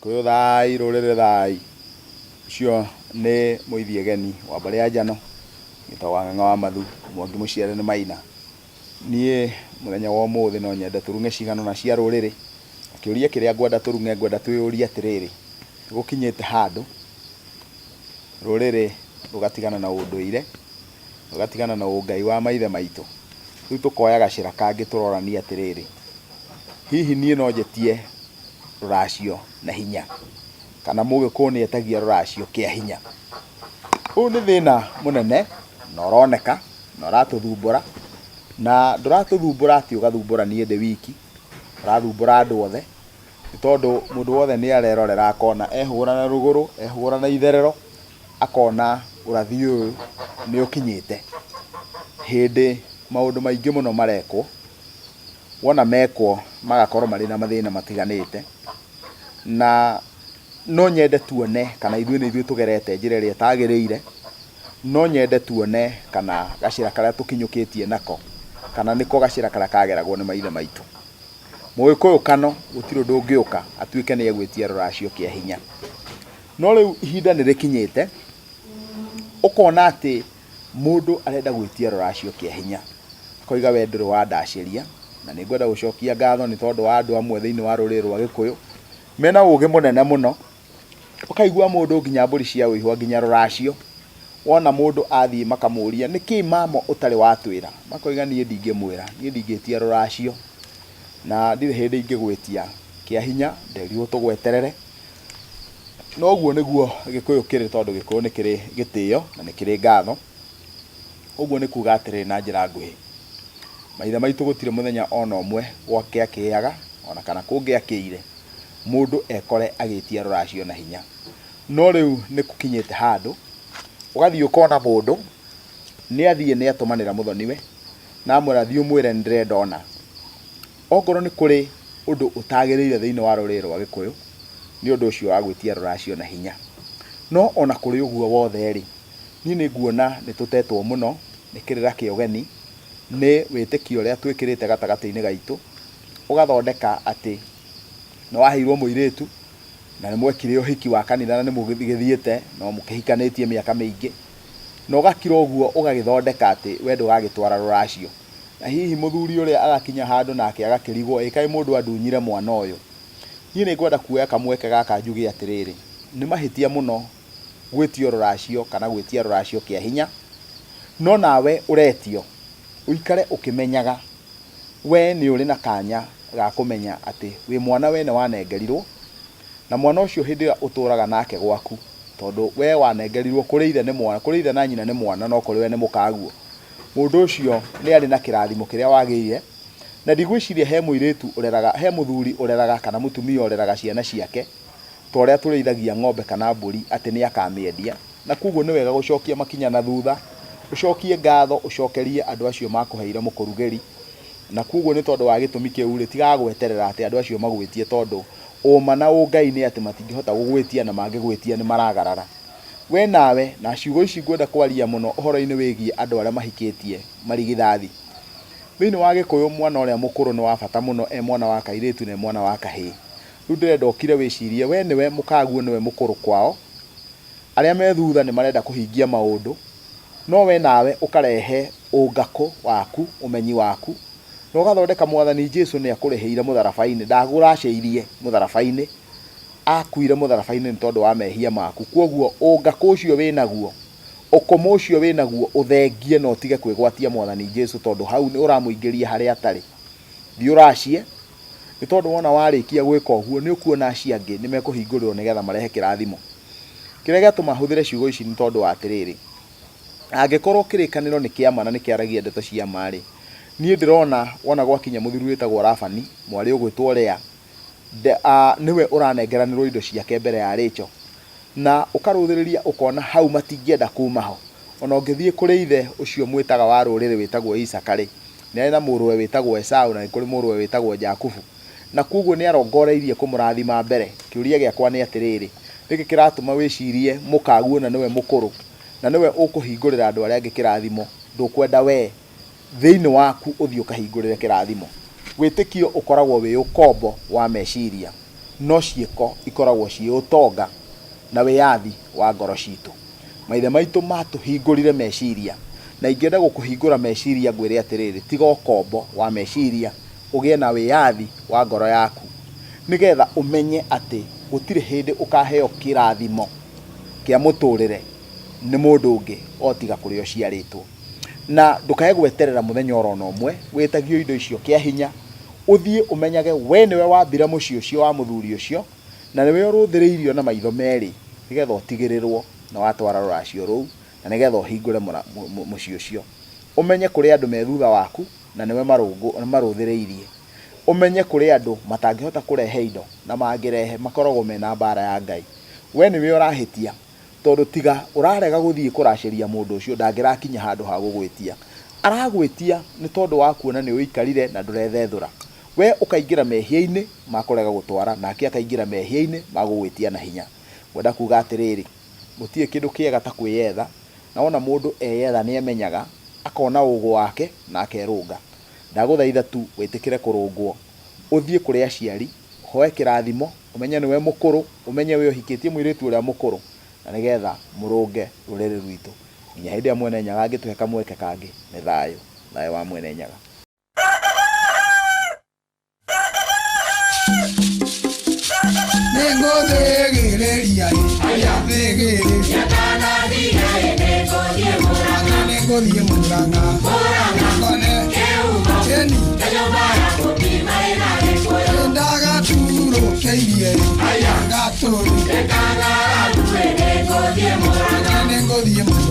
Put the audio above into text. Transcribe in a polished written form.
Gĩkũyũ thai, rũrĩrĩ thai. Ũcio nĩ mũithiegeni wa mbarĩ ya Njano, wĩtagwo Wang'ang'a wa Mathu, Mwangi mũciare nĩ Maina. Niĩ mũthenya wa ũmũthĩ no nyende tũrung'e cigana ũna cia rũrĩrĩ, na kĩũria kĩrĩa ngwenda tũrung'e ngwenda twĩyũrie atĩrĩrĩ, nĩgũkinyĩte handũ rũrĩrĩ rũgatigana na ũndũire, rũgatigana na ũngai wa maithe maitũ? Rĩu tũkoya gacĩra kangĩ tũroranie atĩrĩrĩ, hihi niĩ no njĩtie rũracio na hinya, kana mũgĩkũyũ nĩ etagia rũracio kĩa hinya? Ũyũ nĩ thĩna mũnene na ũroneka na ũratũthumbũra, na ndũratũthumbũra atĩ ũgathumbũra niĩ ndĩ wiki, ũrathumbũra andũ othe, nĩ tondũ mũndũ wothe nĩ arerorera akona ehũgũra na rũgũrũ, ehũgũra na itherero, akona ũrathi ũyũ nĩ ũkinyĩte. Hĩndĩ maũndũ maingĩ mũno marekwo, wona mekwo magakorwo marĩ na mathĩna matiganĩte, na no nyende tuone kana ithuĩ nĩ ithuĩ tũgerete njĩra ĩrĩa ĩtagĩrĩire, no nyende tuone kana gacĩra karĩa tũkinyũkĩtie nako, kana nĩko gacĩra karĩa kageragwo nĩ maithe maitũ. Mũgĩkũyũ kano gũtirĩ ũndũ ũngĩũka atuĩke nĩ egwĩtia rũracio kĩa hinya. No rĩu ihinda nĩ rĩkinyĩte, ũkona atĩ mũndũ arenda gwĩtia rũracio kĩa hinya. Akoiga we ndũrĩ wandacĩria, na nĩ ngwenda gũcokia ngatho nĩ tondũ wa andũ amwe thĩinĩ wa rũrĩrĩ rwa Gĩkũyũ, mena ũgĩ mũnene mũno, ũkaigua mũndũ nginya mbũri cia ũihwa nginya rũracio, wona mũndũ athiĩ makamũria nĩkĩ mama ũtarĩ watwĩra, makoiga niĩ ndingĩmwĩra, niĩ ndingĩtia rũracio, na ndirĩ hĩndĩ ingĩgwĩtia kĩa hinya, nderirwo tũgweterere, na ũguo nĩguo Gĩkũyũ kĩrĩ tondũ Gĩkũyũ nĩ kĩrĩ gĩtĩo na nĩ kĩrĩ ngatho. Ũguo nĩ kuga atĩrĩrĩ na njĩra nguhĩ, maithe maitũ gũtirĩ mũthenya ona ũmwe gwakĩakĩaga ona kana kũngĩakĩire mũndũ ekore agĩtia rũracio na hinya. No rĩu nĩ gũkinyĩte handũ ũgathiĩ ũkona mũndũ nĩ athiĩ nĩ atũmanĩra mũthoniwe na amwĩra thiĩ ũmwĩre nĩ ndĩrenda ũna. Okorwo nĩ kũrĩ ũndũ ũtagĩrĩire thĩinĩ wa rũrĩrĩ rwa Gĩkũyũ nĩ ũndũ ũcio wa gwĩtia rũracio na hinya. No ona kũrĩ ũguo wothe rĩ, Niĩ nĩ nguona nĩ tũtetwo mũno nĩ kĩrĩra kĩa ũgeni, nĩ wĩtĩkio ũrĩa twĩkĩrĩte gatagatĩ-inĩ gaitũ, ũgathondeka atĩ nĩ waheirwo mũirĩtu na nĩ mwekire ũhiki wa kanitha na nĩ mũgĩthiĩte no mũkĩhikanĩtie mĩaka mĩingĩ, na ũgakira ũguo ũgagĩthondeka atĩ we ndũgagĩtwara rũracio. Na hihi mũthuri ũrĩa agakinya handũ nake agakĩrigwo ĩ kaĩ mũndũ andunyire mwana ũyũ. Niĩ nĩ ngwenda kuoya kamweke gaka njuge atĩrĩrĩ, nĩ mahĩtia mũno gwĩtio rũracio kana gwĩtia rũracio kĩa hinya, no nawe ũretio ũikare ũkĩmenyaga we nĩ ũrĩ na kanya ga kũmenya atĩ wĩ mwana we nĩ wanengerirwo, na mwana ũcio hĩndĩ ĩrĩa ũtũraga nake gwaku, tondũ we wanengerirwo kũrĩ ithe nĩ mwana, kũrĩ ithe na nyina nĩ mwana no kũrĩ we nĩ mũkaguo. Mũndũ ũcio nĩ arĩ na kĩrathimo kĩrĩa wagĩire, na ndigwĩciria he mũirĩtu ũreraga, he mũthuri ũreraga kana mũtumia ũreraga ciana ciake ta ũrĩa tũrĩithagia ng'ombe kana mbũri atĩ nĩ akamĩendia, na kwoguo nĩ wega gũcokia makinya na thutha, ũcokie ngatho, ũcokerie andũ acio makũheire mũkũrugĩri, na kwoguo nĩ tondũ wa gĩtũmi kĩu rĩ, tigaga gweterera atĩ andũ acio magwĩtie tondũ ũma na ũngai nĩ atĩ matingĩhota gũgwĩtia na mangĩgwĩtia nĩ maragarara. We nawe, na ciugo ici ngwenda kwaria mũno ũhoro-inĩ wĩgiĩ andũ arĩa mahikĩtie marigithathi. Thĩinĩ wa Gĩkũyũ mwana ũrĩa mũkũrũ nĩ wa bata mũno e mwana wa kairĩtu na e mwana wa kahĩĩ. Rĩu ndĩrenda ũkire wĩcirie we nĩwe mũkaguo nĩwe mũkũrũ kwao, arĩa me thutha nĩ marenda kũhingia maũndũ, no we nawe ũkarehe ũngakũ waku, ũmenyi waku, na ũgathondeka Mwathani Jesu nĩ akũrĩhĩire mũtharaba-inĩ, ndagũracĩirie mũtharaba-inĩ, akuire mũtharaba-inĩ nĩ tondũ wa mehia maku. Kwoguo ũngakũ ũcio wĩnaguo, ũkũmũ ũcio wĩnaguo ũthengie na ũtige kwĩgwatia Mwathani Jesu tondũ hau nĩ ũramũingĩria harĩa atarĩ. Thiĩ ũracie, nĩ tondũ wona warĩkia gwĩka ũguo nĩ ũkuona acio angĩ nĩ mekũhingũrĩrwo nĩgetha marehe kĩrathimo. Kĩrĩa gĩatũma hũthĩre ciugo ici nĩ tondũ wa atĩrĩrĩ, angĩkorwo kĩrĩkanĩro nĩ kĩa ma na nĩ kĩaragia ndeto cia ma rĩ, niĩ ndĩrona wona gwakinya mũthuri wĩtagwo Labani, mwarĩ ũgwĩtwo Lea, nĩwe ũranengeranĩrwo indo ciake mbere ya Rachel. Na ũkarũthĩrĩria ũkona hau matingĩenda kuma ho. Ona ũngĩthiĩ kũrĩ ithe ũcio mwĩtaga wa rũrĩrĩ wĩtagwo Isaka rĩ, nĩ arĩ na mũrũwe wĩtagwo Esau na nĩ kũrĩ mũrũwe wĩtagwo Jakubu. Na kwoguo nĩ arongoreirie kũmũrathima mbere. Kĩũria gĩakwa nĩ atĩrĩrĩ, nĩkĩ kĩratũma wĩcirie mũkaguo na nĩwe mũkũrũ, na nĩwe ũkũhingũrĩra andũ arĩa angĩ kĩrathimo, ndũkwenda wee thĩinĩ waku ũthiĩ ũkahingũrĩre kĩrathimo? Wĩtĩkio ũkoragwo wĩ ũkombo wa meciria. No ciĩko ikoragwo ciĩ ũtonga na wĩyathi wa ngoro citũ. Maithe maitũ matũhingũrire meciria, na ingĩenda gũkũhingũra meciria ngwĩre atĩrĩrĩ, tiga ũkombo wa meciria, ũgĩe na wĩyathi wa ngoro yaku, nĩgetha ũmenye atĩ gũtirĩ hĩndĩ ũkaheo kĩrathimo kĩa mũtũrĩre nĩ mũndũ ũngĩ o tiga kũrĩa ũciarĩtwo. Na ndũkae gweterera mũthenya oro na ũmwe wĩtagio indo icio kĩa hinya, ũthiĩ ũmenyage we nĩwe wambire mũciĩ ũcio wa mũthuri ũcio, na nĩwe ũrũthĩrĩirio na maitho merĩ nĩgetha ũtigĩrĩrwo nĩ watwara rũracio rũu, na nĩgetha ũhingũre mũciĩ ũcio. Ũmenye kũrĩ andũ me thutha waku na nĩwe marũthĩrĩirie. Ũmenye kũrĩ andũ matangĩhota kũrehe indo na mangĩrehe makoragwo mena mbara ya Ngai. We nĩwe ũrahĩtia tondũ tiga ũrarega gũthiĩ kũracĩria mũndũ ũcio ndangĩrakinya handũ ha gũgwĩtia. Aragwĩtia nĩ tondũ wa kuona nĩ ũikarire na ndũrethethũra. We ũkaingĩra mehia-inĩ ma kũrega gũtwara nake akaingĩra mehia-inĩ ma gũgwĩtia na hinya. Ngwenda kuga atĩrĩrĩ, gũtirĩ kĩndũ kĩega ta kwĩyetha, na wona mũndũ eyetha nĩ emenyaga, akona ũgũ wake na akerũnga. Ndagũthaitha tu wĩtĩkĩre kũrũngwo, ũthiĩ kũrĩ aciari, ũhoe kĩrathimo, ũmenye nĩwe mũkũrũ, ũmenye we ũhikĩtie mũirĩtu ũrĩa mũkũrũ, na nĩgetha mũrũnge rũrĩrĩ rwitũ. Nginya hĩndĩ ĩrĩa Mwene Nyaga angĩtũhe kamweke kangĩ, nĩ thayũ. Thayũ wa Mwene Nyaga. Nĩngũthĩgĩrĩria thĩgĩrĩria nĩngũthiĩ Mũrang'a ngone ĩni ndagaturũkĩirie gatũrũ nĩngũthiĩ.